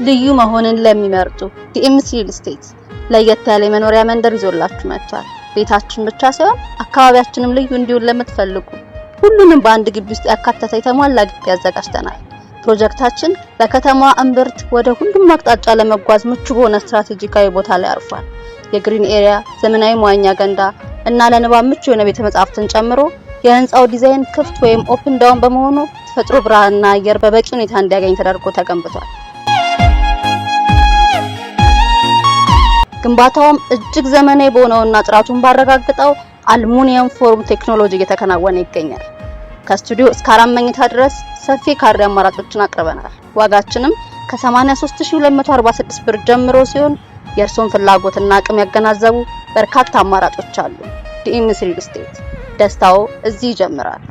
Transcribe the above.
ልዩ መሆንን ለሚመርጡ ዲኤምሲ ሪል ስቴት ለየት ያለ የመኖሪያ መንደር ይዞላችሁ መጥቷል። ቤታችን ብቻ ሳይሆን አካባቢያችንም ልዩ እንዲሆን ለምትፈልጉ ሁሉንም በአንድ ግቢ ውስጥ ያካተተ የተሟላ ግቢ አዘጋጅተናል። ፕሮጀክታችን በከተማዋ እምብርት ወደ ሁሉም አቅጣጫ ለመጓዝ ምቹ በሆነ ስትራቴጂካዊ ቦታ ላይ አርፏል። የ green area፣ ዘመናዊ መዋኛ ገንዳ እና ለንባብ ምቹ የሆነ ቤተ መጻሕፍትን ጨምሮ የህንፃው ዲዛይን ክፍት ወይም open down በመሆኑ ተፈጥሮ ብርሃንና አየር በበቂ ሁኔታ እንዲያገኝ ተደርጎ ተገንብቷል። ግንባታውም እጅግ ዘመናዊ በሆነውና ጥራቱን ባረጋገጠው aluminium form ቴክኖሎጂ እየተከናወነ ይገኛል። ከስቱዲዮ እስከ አራት መኝታ ድረስ ሰፊ ካሬ አማራጮችን አቅርበናል። ዋጋችንም ከ83,246 ብር ጀምሮ ሲሆን የእርስዎን ፍላጎትና አቅም ያገናዘቡ በርካታ አማራጮች አሉ። ዲኤምሲ ሪል ስቴት፣ ደስታው እዚህ ይጀምራል።